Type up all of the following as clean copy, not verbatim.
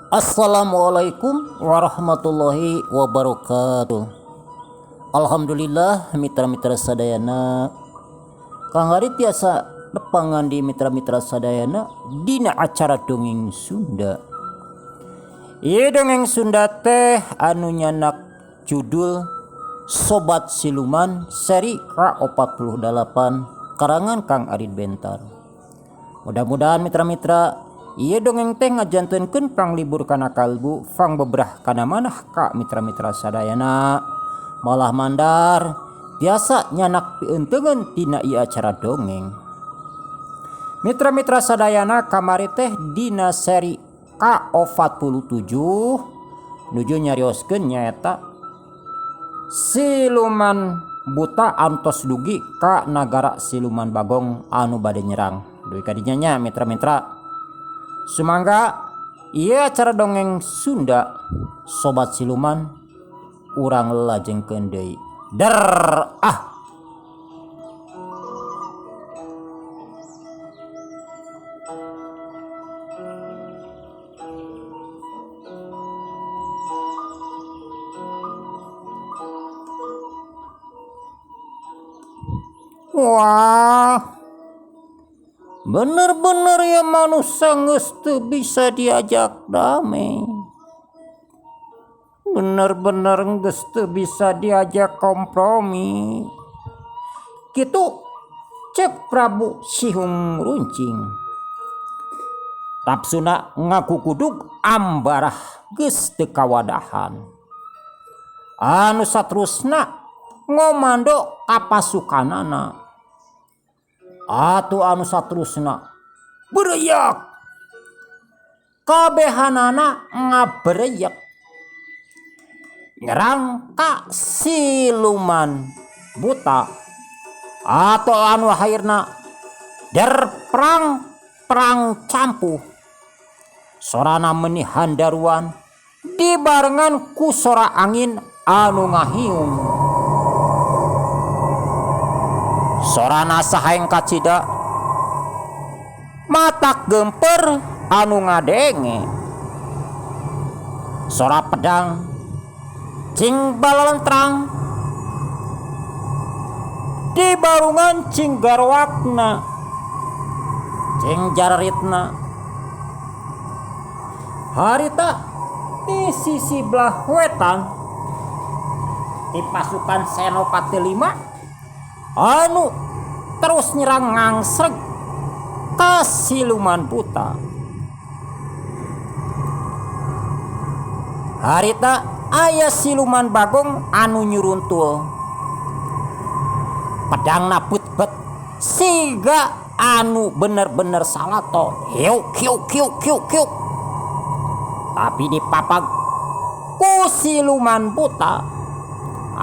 Assalamualaikum warahmatullahi wabarakatuh. Alhamdulillah mitra-mitra sadayana Kang Ari tiasa nepangan di mitra-mitra sadayana dina acara dongeng Sunda. Ieu dongeng Sunda teh anu nyanak judul Sobat Siluman seri ka-48 karangan Kang Arid Bentar. Mudah-mudahan mitra-mitra ieu dongeng teh ngajantenkeun panglibur kana kalbu pangbebrah kana manah ka mitra-mitra sadayana. Malah mandar tiasa nyanak piunteungeun tina ieu acara dongeng. Mitra-mitra sadayana kamari teh dina seri ka-47 nuju nyarioskeun nyaeta siluman buta antos dugi ka nagara siluman bagong anu bade nyerang. Dugi ka dinya nya mitra-mitra. Sumangga ieu acara dongeng Sunda Sobat Siluman urang lajengkeun deui. Der ah. Wah, bener-bener ya manusia geus teu bisa diajak damai. Bener-bener geus teu bisa diajak kompromi. Kitu cek Prabu Sihung Runcing. Nafsuna ngakukudug ambarah geus teu kawadahan. Anu saterusna ngomando ka pasukanana. Atuh anu saterusna bereyak. Kabehanana ngabereyak. Nyerang ka siluman buta atau anu akhirna der perang perang campuh. Sorana meni handaruan dibarengan ku sora angin anu ngahiung. Sorana sahaeng kacida matak gemper anu ngadenge. Sora pedang cing balalentrang dibarungan cing garwakna cing jararitna. Harita di sisi belah wetan di pasukan Senopati 5 anu terus nyerang ngangsreg ka siluman buta. Harita aya siluman bagong anu nyuruntul. Pedangna putbet siga anu bener-bener salato. Hiuk hiuk hiuk hiuk hiuk. Tapi dipapag ku siluman buta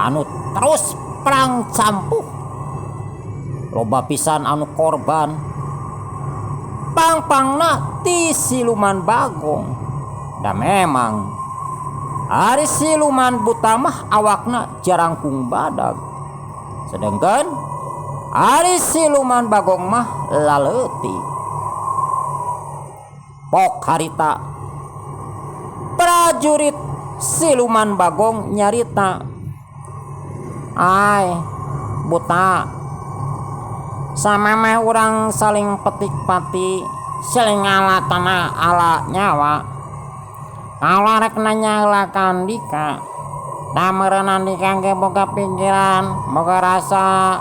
anu terus perang campuh. Loba pisan anu korban. Pang-pangna ti siluman bagong. Da memang ari siluman buta mah awakna jarangkung badag. Sedangkan ari siluman bagong mah laleutik. Pok harita prajurit siluman bagong nyarita, "Ai buta, samemeh urang saling petik-pati, saling ngala tanah ala nyawa. Kalau rek nanya heula ka Andika, da meureun Andika ge boga pikiran, boga rasa.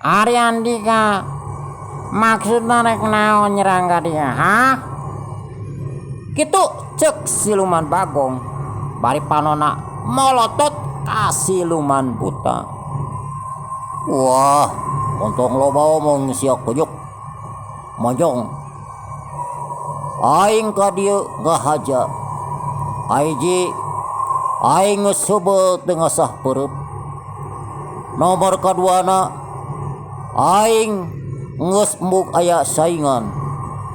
Ari Andika maksudna rek naon nyerang ka dia, hah?" Kitu cek siluman bagong bari panona molotot ka siluman buta. Wah, untung loba omong sia kuyuk. Mojong. Aing ka dieu ngahaja. Aiji aing geus heubeul teu ngasah peureub. Nomor kaduana aing geus embug aya saingan.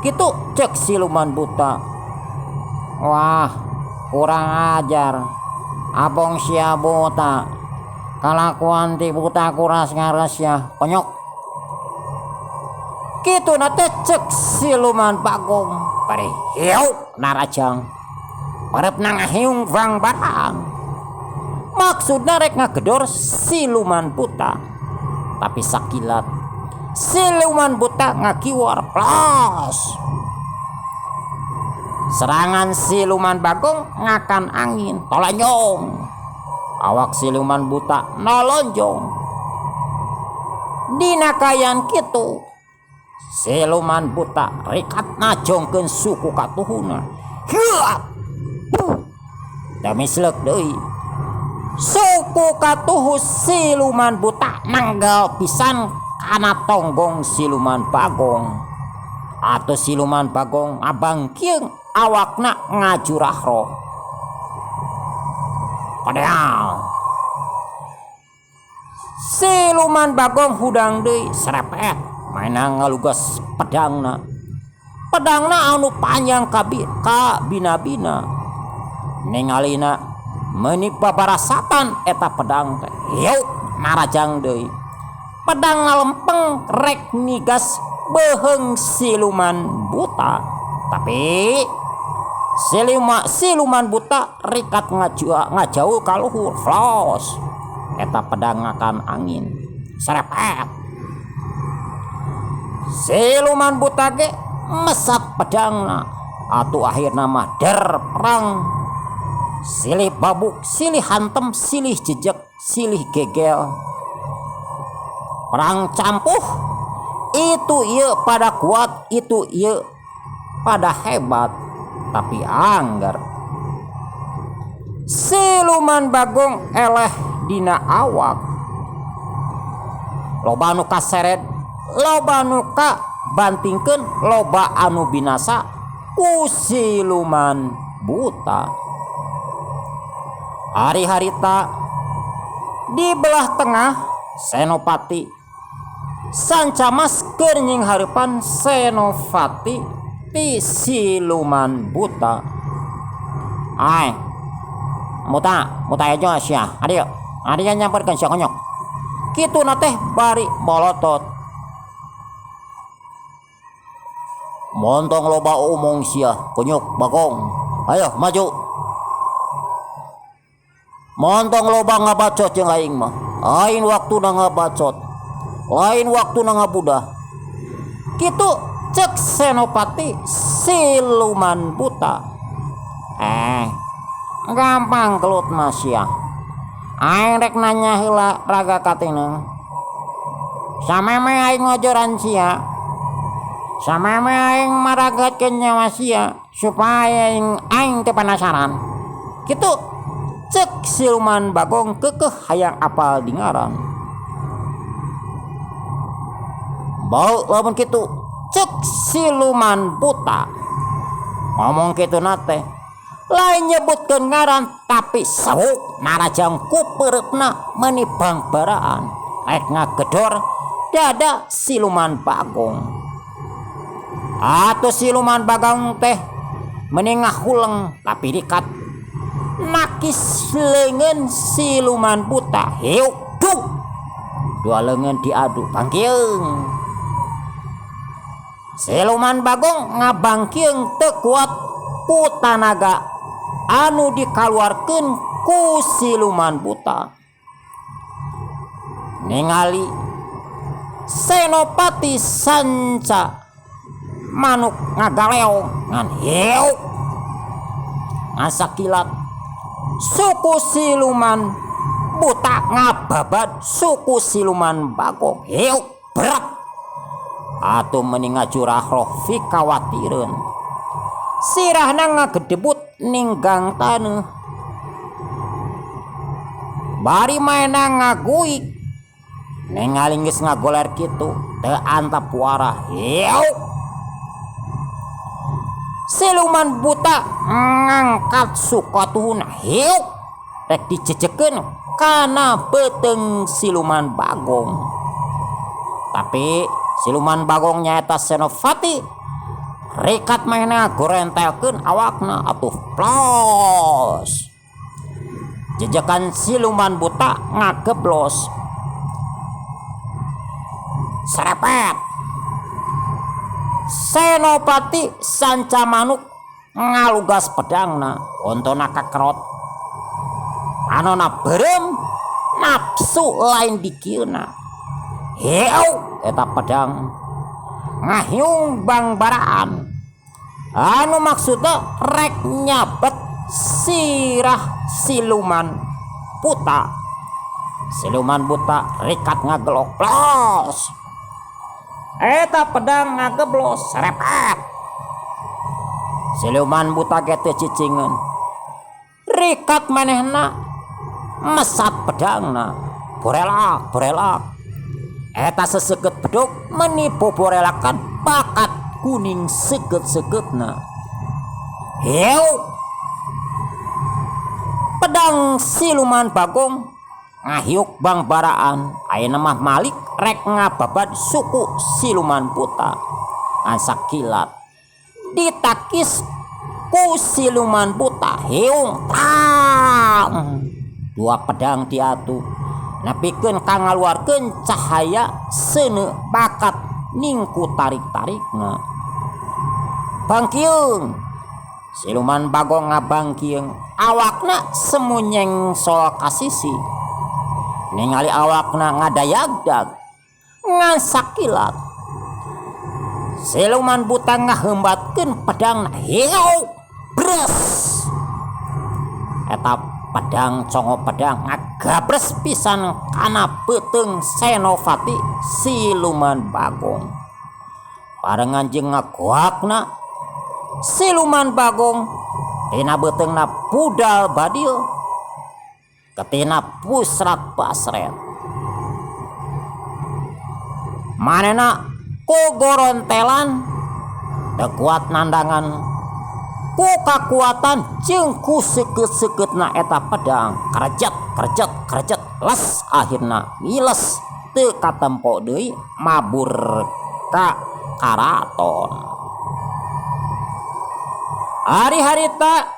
Kitu cek siluman buta. Wah, kurang ajar. Abong sia buta. Kalakuan ti buta kuras ngares ya, konyok. Kitu na teh cek siluman bagong. Bari hiuk narajang pareupna ngahiung bang barang. Maksudna rek ngagedor siluman buta. Tapi sakilat siluman buta ngakiwar plos. Serangan siluman bagong ngakan angin tolanyong. Awak siluman buta nolonjong. Dina kaayaan kitu siluman buta rikat najongkeun suku katuhuna. Hiat! Teu misleuk deui. Suku katuhu siluman buta nanggal pisan kana tonggong siluman bagong. Atuh siluman bagong ngabangkieung awakna ngajurah roh. Padeal. Siluman bagong hudang deui serepet mainang ngalugas pedangna. Pedangna anu panjang ka bina-bina. Ningalina meuni babarasatan eta pedang teh. Hiuk narajang deui. Pedang ngalempeng rek nigas beuheung siluman buta. Tapi siluman buta rikat ngajauh ka luhur. Flos. Eta pedang ngakan angin. Serepet. Siluman buta ge mesat pedangna. Atuh akhirna mah der perang. Silih babuk, silih hantem, silih jejeg, silih gegel. Perang campuh itu ieu pada kuat, itu ieu pada hebat, tapi angger. Siluman bagong eleh dina awak. Loba anu kaseret, loba anu kabantingkeun, loba anu binasa ku siluman buta. Ari harita di belah tengah Senopati Sancamas keur nyinghareupan Senopati ti siluman buta. Ai buta, buta ejo sia. Adio, adio nyamperkeun sia konyok. Kituna teh bari bolotot. Montong loba omong sia, konyok bagong. Ayo maju. Montong loba ngabacot jeung aing mah. Lain waktuna ngabacot. Lain waktuna ngabudah. Kitu cek Senopati siluman buta. Gampang kelut mah sia. Aing rek nanya heula raga katineng. Sameme aing ngojoran sia. Sameme aing maragatkeun nyawa sia supaya aing teu penasaran. Kitu cek siluman bagong kekeh hayang apal di ngaran. Bau lamun kitu cek siluman buta. Ngomong kitu nate lain nyebutkeun ngaran tapi sawuk narajang ku peureupna meuni bangbaraan rek ngagedor dada siluman bagong. Atuh siluman bagong teh meuni ngahuleng tapi dikat nakis leungeun siluman buta. Hiuk duk dua leungeun diadu bangkieung. Siluman bagong ngabangkieung teu kuat ku tanaga anu dikaluarkeun ku siluman buta. Ningali Senopati Sanca manuk ngagaleong ngan hiuk ngasakilat suku siluman buta ngababad suku siluman bagong. Hiuk berat atuh meni ngajurah roh fikawatireun. Sirahna ngagedebut ninggang taneuh. Bari maena ngaguik. Ningali geus ngagoler kitu teu antap warah. Hiuk. Siluman buta ngangkat sukatuhuna. Hiuk. Rek dijejekeun kana beuteung siluman bagong. Tapi siluman bagong nyaeta Senopati rikat manehna gorentelkeun awakna atuh plos. Jejekan siluman buta ngageblos. Serepet. Senopati Sanca Manuk ngalugas pedangna ontona kakerot anona beureum nafsu lain dikieuna heu eta pedang ngahiung bangbaraan anu maksudna rek nyabet sirah siluman buta siluman buta rikat ngagelok plos eta pedang ngageblos serepet siluman buta ge teu cicingeun rikat manehna mesat pedangna borelak borelak eta seseukeut bedug meni boborelakan bakat kuning seukeut-seukeutna heu pedang siluman bagong ngahiuk bangbaraan ayeuna mah malik rek ngababad suku siluman buta ngan sakilat ditakis ku siluman buta hiung tang dua pedang diatu nepikeun ka ngaluarkeun cahaya seuneu bakat ningku tarik-tarikna bangkiung siluman bagong ngabangkiung awakna semu nyengsol ka sisi ningali awakna ngadayagdag ngan sakilat siluman buta ngahembatkeun pedangna hiu bres eta pedang congo pedang ngagabres pisan kana beuteung Senopati siluman bagong barengan jeung ngagoakna siluman bagong tina beuteungna budal badil ketina pusrat basret manehna ku gorontelan teu kuat nandangan ku kakuatan jeung ku seukeut-seukeutna eta pedang karejet karejet karejet les akhirna ngiles teu katempo deui mabur ka karaton ari harita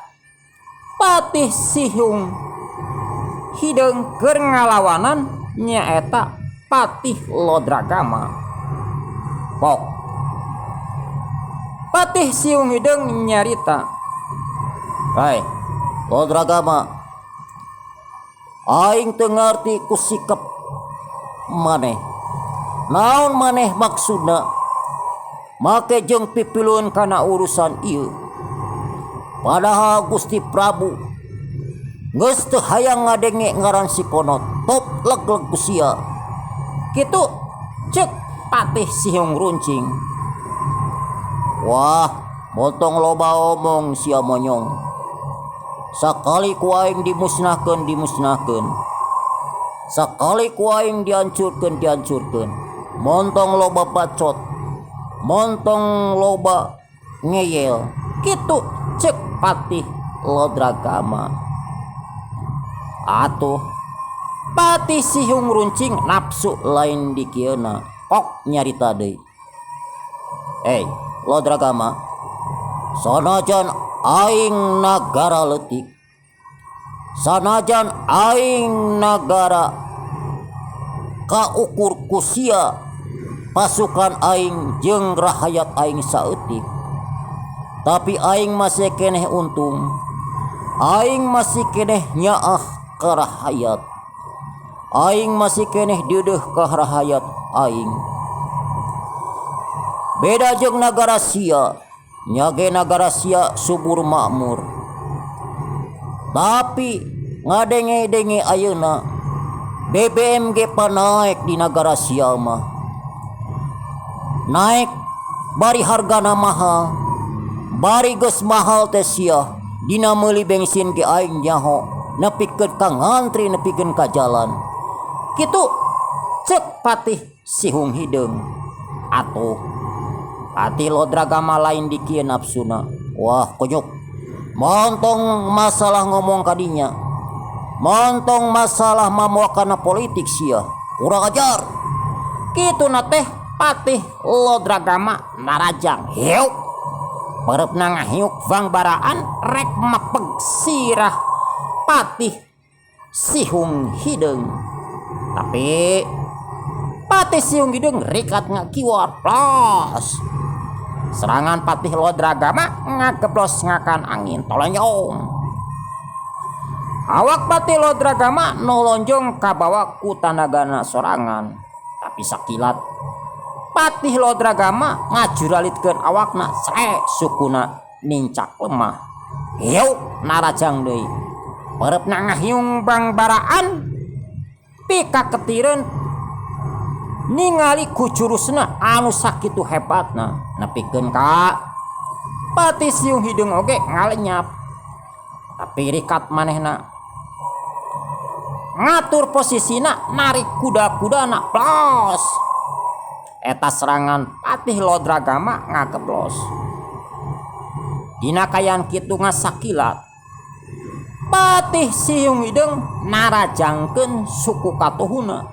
Patih Sihung Hideung keur ngalawanan nyaeta Patih Lodragama. Pok. Patih Sihung Hideung nyarita. Hai, Lodragama. Aing teu ngarti ku sikap maneh. Naon maneh maksudna? Make jeung pipilueun kana urusan ieu. Padahal Gusti Prabu geus teu hayang ngadenge ngaran si Konot, top leg-leg ku sia. Kitu ceuk Patih Sihung Runcing. Wah, montong loba omong sia monyong. Sakali ku aing dimusnahkeun dimusnahkeun. Sakali ku aing dihancurkeun dihancurkeun. Montong loba bacot. Montong loba ngeyel. Kitu ceuk Patih Lodragama. Atuh Patih Sihung Runcing nafsu lain dikieuna kok nyarita deui. Hey, Lodragama, sanajan aing nagara leutik, sanajan aing nagara kaukur ku sia pasukan aing jeung rahayat aing saeutik, tapi aing masih keneh untung, aing masih keneh nyaah ka rahayat, aing masih keneh deudeuh ka rahayat aing. Beda jeung nagara sia, nya ge nagara sia subur makmur. Tapi ngadenge-denge ayeuna BBM ge panaek di nagara sia mah. Naek bari hargana mahal, bari geus mahal teh sia dina meuli bensin ge aing nyaho nepikeun ka ngantri nepikeun ka jalan. Kitu ceuk Patih Sihung Hideung. Atuh Patih Lodragama lain dikieu nafsuna. Wah kunyuk. Montong masalah ngomong kadinya. Montong masalah mamoa kana politik sia. Kurang ajar. Kituna teh Patih Lodragama narajang hiuk. Pereupna ngahiuk bangbaraan rek mepeg sirah Patih Sihung Hideung. Tapi Patih Sihung Hideung rikat ngakiwar plos. Serangan Patih Lodragama ngageblos ngakan angin tolonyong. Awak Patih Lodragama nu lonjong kabawa ku tanagana sorangan. Tapi sakilat Patih Lodragama ngajuralitkeun awakna sre sukuna nincak lemah. Hiuk narajang deui. Pereupna ngahiung bangbaraan pikaketireun ningali ku jurusna anu sakitu hebatna nepikeun ka Patih Siung Hideung oge ngalenyap. Tapi rikat manehna ngatur posisina narik kuda-kudana plos. Eta serangan Patih Lodragama ngageblos. Dina kaayaan kitu ngasakilat Patih Siung Hideung narajangkeun suku katuhuna.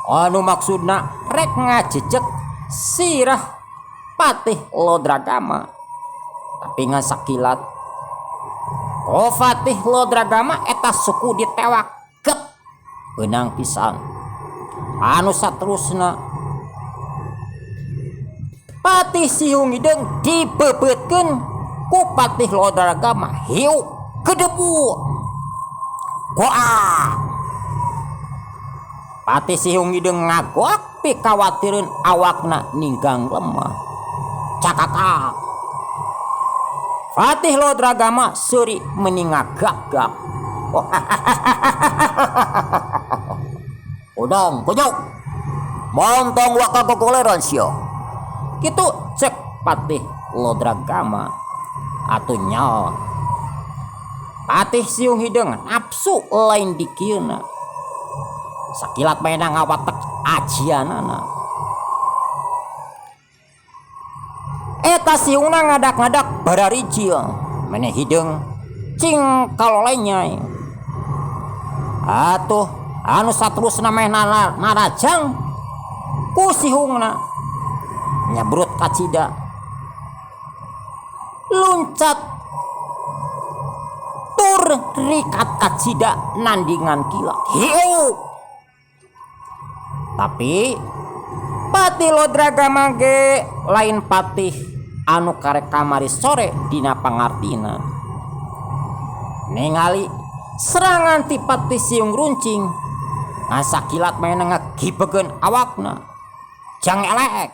Anu maksudna rek ngajejeg sirah Patih Lodragama. Tapi ngasakilat ku Patih Lodragama eta suku ditewak gep beunang pisan. Anu saterusna Patih Siung Hideung dibeubeutkeun ku Patih Lodragama hiuk gedebu. Goa. Patih Siung Hideung ngagoak pikawatireun awakna ninggang lemah. Cakakak. Patih Lodragama seuri meuni ngagak-gak. Udang kunyuk. Montong waka gogoleran sia. Kitu cek Patih Lodragama. Atuh nyaho. Patih Siung Hideung nafsu lain dikieuna. Sakilat manehna ngawatek ajianana. Eta siungna ngadak-ngadak bararijil. Maneh hideung cing kalolenyai. Atuh anu saterusna meh narajang ku sihungna nyebrut kacida. Luncat tur rikat kacida nandingan kilat. Hiu. Tapi Patih Lodragama ge lain patih anu karek kamari sore dina pangartina. Ningali serangan ti Patih Siung Runcing ngasakilat manehna ngagibegeun awakna. Jang elek.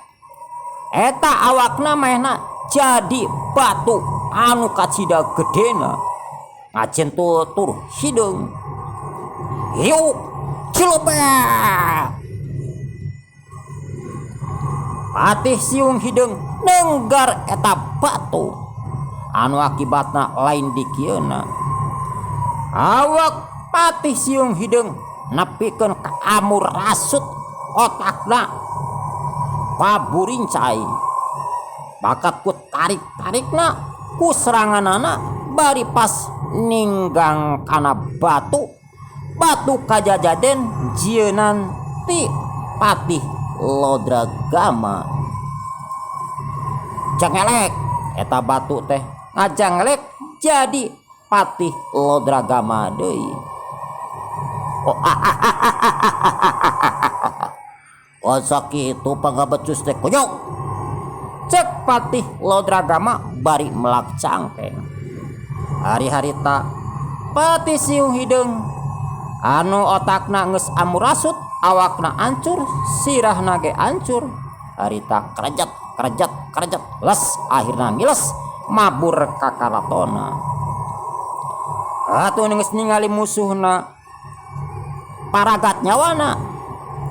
Eta awakna manehna jadi batu anu kacida gedena. Ngajentul tur hideung. Hiuk cilopek. Patih Siung Hideung nenggar eta batu anu akibatna lain dikieuna. Awak Patih Siung Hideung nepikeun ka amur rasut otakna paburincai. Bakat ku tarik-tarikna ku seranganana bari pas ninggang kana batu, batu kajajaden jieunan ti Patih Lodragama. Jangelek eta batu teh ngajangelek jadi Patih Lodragama deui. Oh, oh sakitu pangabecus teh kunyuk. Cek Patih Lodragama bari melak cangkeng. Hari-harita Patih Siung Hideung anu otakna geus amurasut, awakna ancur, sirahna ge ancur. Harita kerejat, kerejat, kerejat, les akhirna miles mabur ka karatona. Atuh geus ningali musuhna paragat nyawana.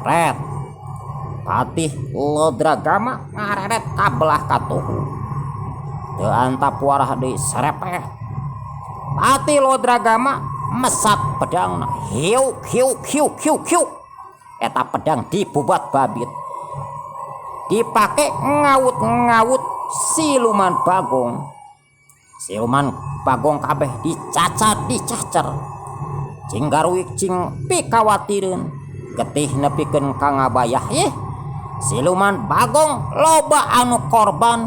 Ret. Patih Lodragama ngareret kabelah katuhu. Teu antap warah deui serepeh. Patih Lodragama mesak pedangna. Hiuk hiuk hiuk hiuk hiuk. Eta pedang dibubat babit. Dipake ngawut-ngawut siluman bagong. Siluman bagong kabeh dicacar dicacer. Cing garuik cing pikawatireun. Getih nepikeun ka ngabayah yeh. Siluman bagong loba anu korban.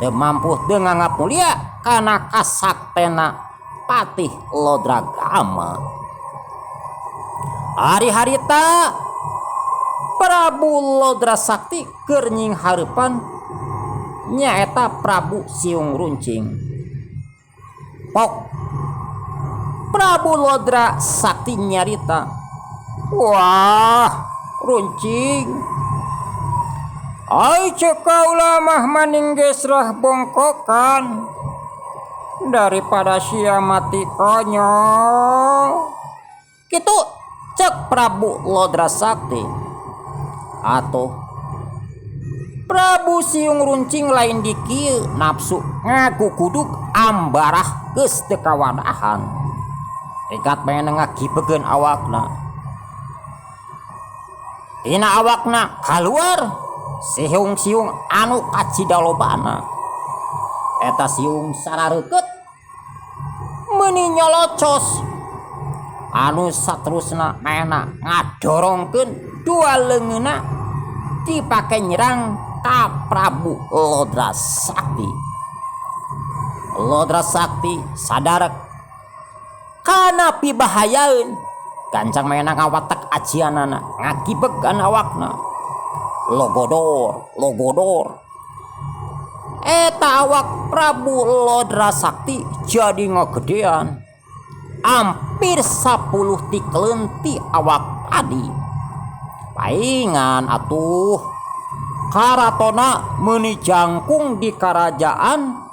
Teu mampu teu nganggap mulia kana kasaktena Patih Lodragama. Hari-harita Prabu Lodra Sakti keur nyinghareupan nyaeta Prabu Siung Runcing. Pok Prabu Lodra Sakti nyarita, "Wah, Runcing, ai cek kaula mah maning geus rah bongkokan daripada sia mati konyol." Kitu cek Prabu Lodra Sakti. Atuh Prabu Siung Runcing lain di kieu nafsu ngagugudug ambarah geus teu kawadahan. Rigat manehna ngagibegeun awakna. Tina awakna kaluar siung-siung anu kacida lobana. Eta siung sarareukeut meuni nyolocos anu saterusna manehna ngadorongkeun dua leungeunna dipake nyerang ka Prabu Lodra Sakti. Lodra Sakti sadar kana pibahayaeun gancang manehna ngawatek ajianana ngagibegan awakna. Logodor, logodor. Eta awak Prabu Lodra Sakti jadi ngagedean. Hampir 10 tikeleun ti awak tadi. Paingan atuh karatona meuni jangkung di karajaan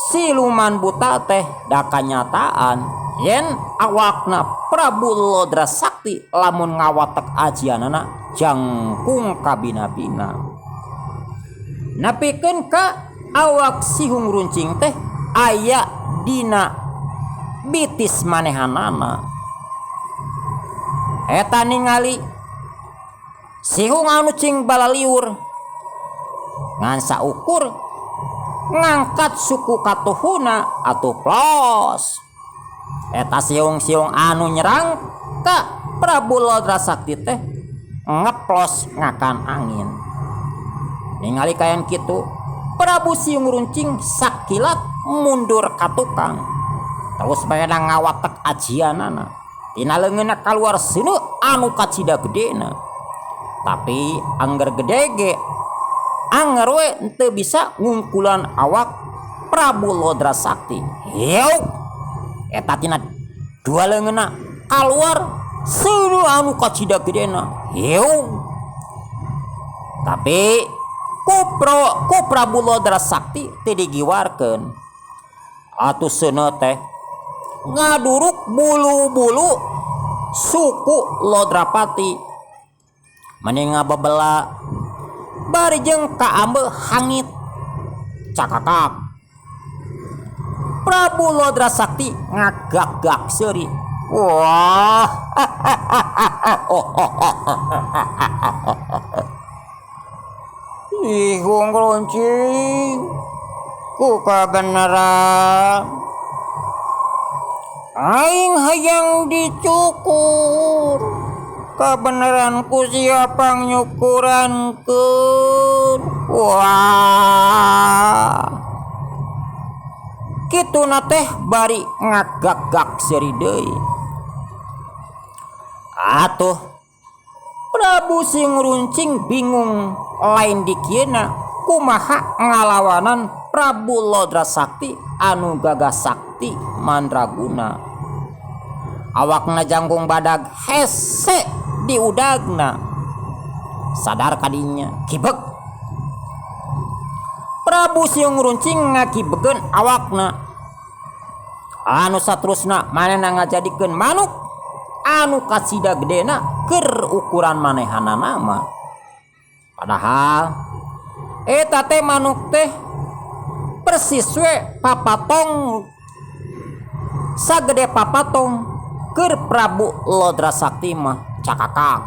siluman buta teh da kanyataan yen awakna Prabu Lodra Sakti lamun ngawatek ajianana jangkung kabina-bina. Nepikeun ka awak Sihung Runcing teh aya dina bitis manehanana. Eta ningali Sihung anu cing balaliur ngan saukur ngangkat suku katuhuna atuh plos. Eta siung-siung anu nyerang ka Prabu Lodra Sakti teh ngeplos ngakan angin. Ningali kayan kitu Prabu Siung Runcing sakilat mundur ka tukang. Terus manehna ngawatek ajianana. Tina leungeunna kaluar seuneu anu kacida gedena. Tapi angger gede ge anger we teu bisa ngungkulan awak Prabu Lodra Sakti. Heuk eta tina dua leungeunna kaluar seuneu anu kacida gedena. Heuk tapi ku Prabu Lodra Sakti teu digiwarkeun. Atuh seuneu teh ngaduruk bulu-bulu suku Lodrapati meni ngabebela bari jeung kaambe hangit cakakak. Prabu Lodra Sakti ngagak-gak seuri. Wah. Ihung runcing ku kabeneran aing hayang dicukur kabeneran ku siapa nyukurankeun. Wah kituna teh bari ngagak-gak seuri deui. Atuh Prabu Sing Runcing bingung lain dikieuna kumaha ngalawanan Prabu Lodra Sakti anu gagah sakti mandraguna. Awakna jangkung badag hese diudagna. Sadar kadinya kibeg. Prabu Siung Runcing ngakibegeun awakna. Anu saterusna manehna ngajadikeun manuk anu kasida gedena keur ukuran manehanana mah. Padahal eta teh manuk teh persis we papatong sagede papatong keur Prabu Lodra Sakti mah cakakak.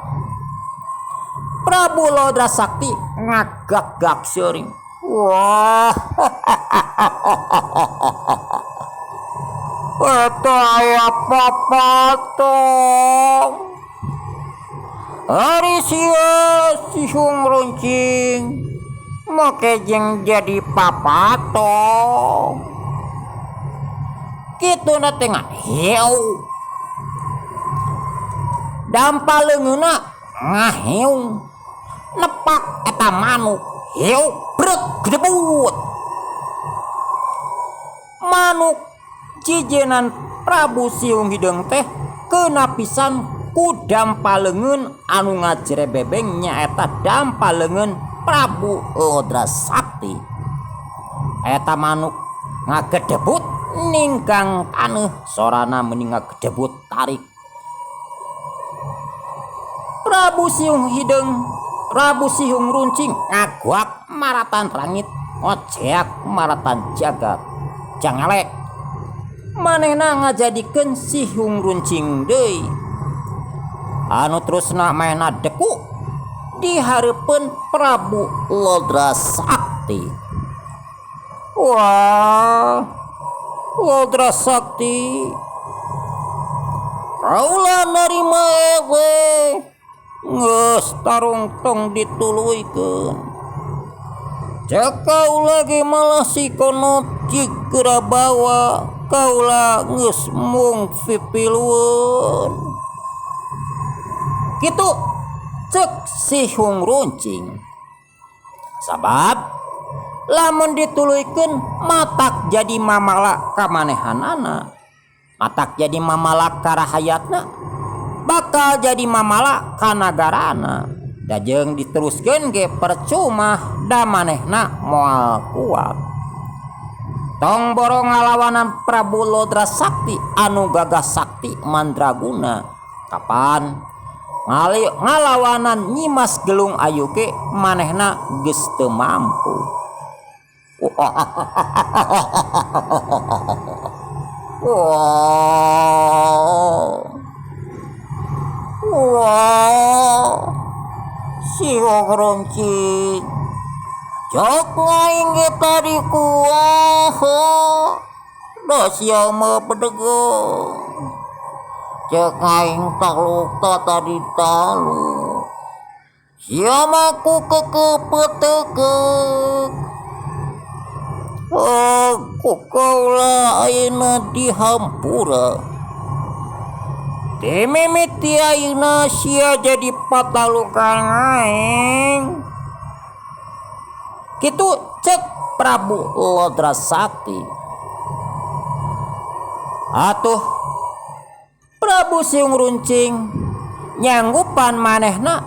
Prabu Lodra Sakti ngagak-gak seuring. Wah. Eta aya papatong. Ari sia Sihung Runcing make jeung jadi papatong. Kituna teh ngaheu. Dampa leungeunna Ngaheung nepak eta manuk hiu brek gedebut. Manuk jijenan Prabu Siung Hideung teh keuna pisan ku dampa leungeun anu ngajerebebeng nyaeta dampa leungeun Prabu Lodra Sakti. Eta manuk ngagedebut ninggang taneuh sorana meni ngagedebut tarik. Prabu Siung Hideung, Prabu Siung Runcing ngaguak maratan rangit, ngoceak maratan jagat. Jangalek manehna ngajadikeun Siung Runcing deui. Anu terusna manehna deku di hareupeun Prabu Lodra Sakti. Wah, Lodra Sakti. Kaula narima we geus tarungtong dituluykeun. Cek kaula ge malah si konot jigera bawa kaula geus mung pipilueun. Kitu cek Sihung Runcing. Sabab lamun dituluykeun matak jadi mamala kamanehanana. Matak jadi mamala karahayatna bakal jadi mamala kanagarana. Da jeung diteruskeun ge percuma da manehna moal kuat. Tong boro ngalawanan Prabu Lodra Sakti anu gagah sakti mandraguna. Kapan ngalawanan Nyimas Gelung Ayu ge manehna geus teu mampu. Wah. Wah. Siung Runcing. Cok aing ge tadi kuah. Da sia mah pedegong. Cek aing taluk ta tadi taluk. Sia mah ku kekepetekek. Aku kaula ayeuna dihampura. Dimimiti ayeuna sia jadi patalukan aing. Kitu cek Prabu Lodra Sakti. Atuh Prabu Siung Runcing nyanggupan manehna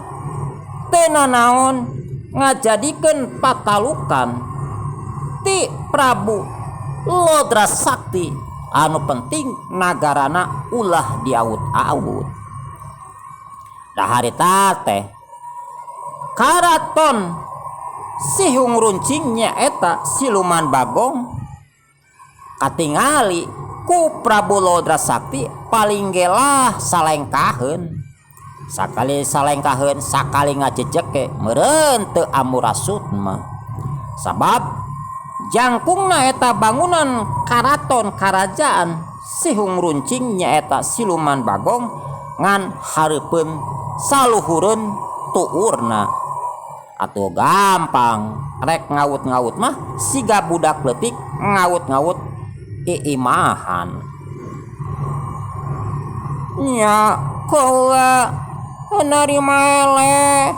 teu nanaon ngajadikeun patalukan ti Prabu Lodra Sakti anu penting nagarana ulah diaut-aut. Da harita teh karaton Sihung Runcing nyaeta siluman Bagong katingali ku Prabu Lodra Sakti paling gelah salengkaheun. Sakali salengkaheun sakali ngajejek ge meureun teu amurasut mah. Sabab jangkungna eta bangunan karaton karajaan Sihung Runcing nyaeta siluman Bagong ngan hareupeun saluhureun tuurna. Atuh gampang rek ngaut-ngaut mah siga budak leutik ngaut-ngaut iimahan. Nya kaula narima eleh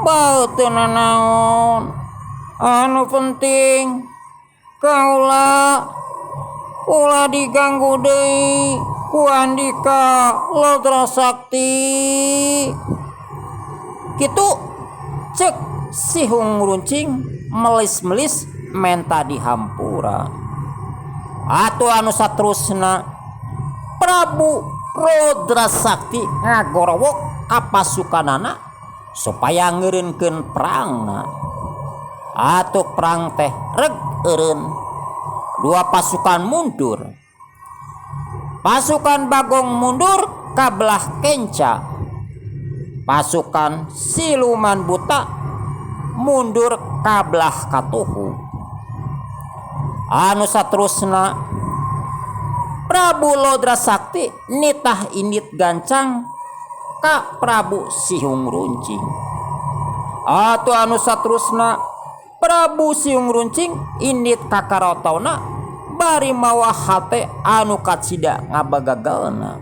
bau teu nanaon. Anu penting kaula ulah diganggu deui ku Andika Lodra Sakti. Kitu cek Sihung Runcing melis-melis menta dihampura. Atuh anu saterusna Prabu Lodra Sakti ngagorowok ka pasukanana supaya ngeureunkeun perangna. Atuh perang teh reg eureun. Dua pasukan mundur. Pasukan Bagong mundur ka belah Kenca. Pasukan siluman buta mundur ka belah Katuhu. Anu saterusna Prabu Lodra Sakti nitah indit gancang ka Prabu Sihung Runcing. Atuh anu saterusna Prabu Siung Runcing indit ka karatonna bari mawa hate anu kacida ngabagagalna.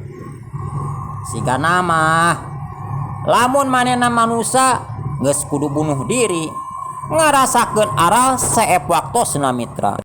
Sigana mah Lamun manehna manusa geus kudu bunuh diri. Ngarasakeun aral seep waktosna, mitra.